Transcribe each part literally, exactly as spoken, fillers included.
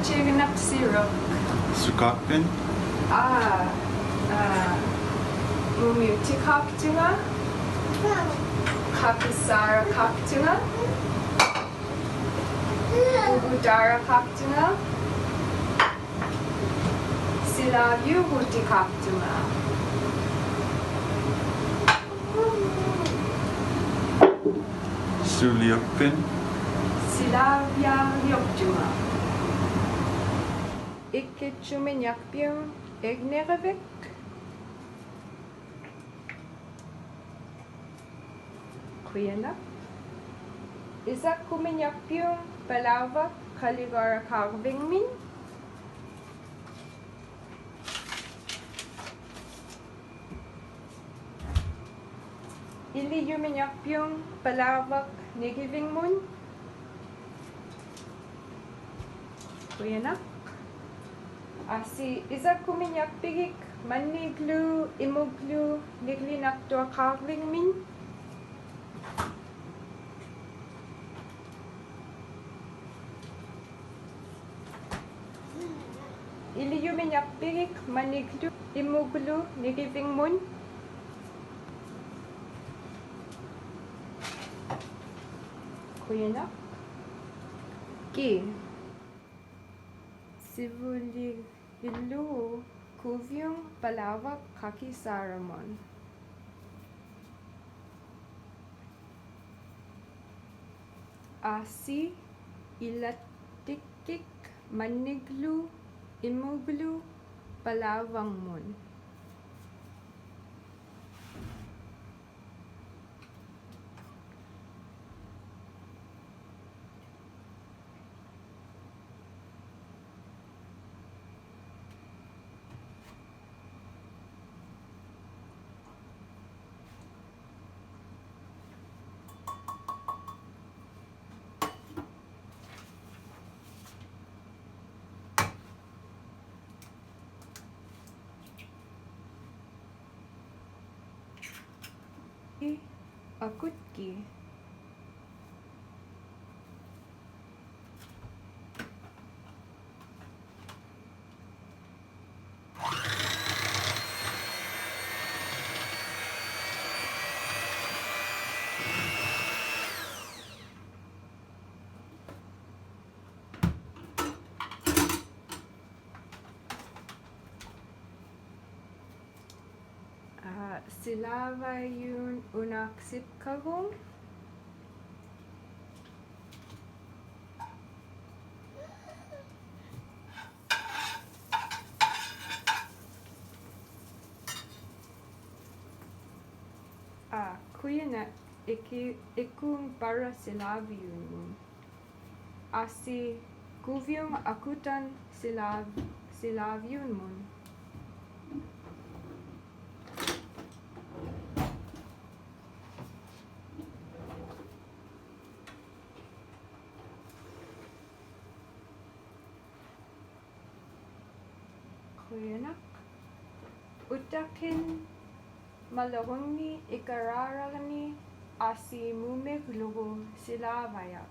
Chignaqsiruq. Sukaqpin? Aa, aa, mumiutikaqtuŋa, kakisaaraqaqtuŋa, ugutaraqaqtuŋa, silaviugutikaqtuŋa. Suliuqpin? Silavialiuqtuŋa. Ikkitchumiñaqpiuŋ igniqavik. Qujanaq. Isakkumiñaqpiuŋ palauvak qaligaraqaġviŋmiñ. Iliumiñaqpiuŋ palauvak nigiviŋmuñ. Qujanaq. Asi isakkumiñaqpigik manniglu imuglu niglinaqtuaqaġviŋmiñ. Iliumiñaqpigik manniglu imuglu nigiviŋmuñ. Qujanaq. Ki. Sivuligillugu kuviuŋ palauvak kakisaramun. Asi ilatikkik manniglu imuglu palauvaŋmun. Akutki. Aa, silavaiyuun unaqsipkaguŋ. Aa, qujanaq iki-, ikuŋ para silaviunmun. Asi kuviuŋ akutan silav-, silaviunmun. Qujanaq. Utakin maluguŋŋi ikararaŋni asi mumiglugu silavayaq.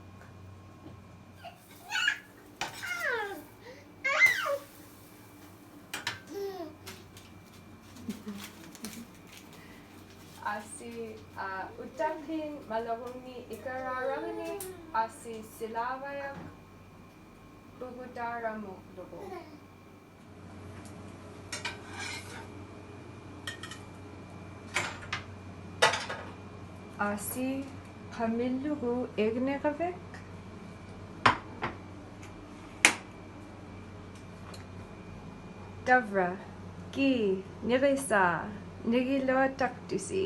Asi, aa, utakin maluguŋŋi ikararaŋni asi silavayaq ugutaramuglugu. Asi qamillugu igniqavik. Tavra, ki, niġisa, nigiluataqtusi.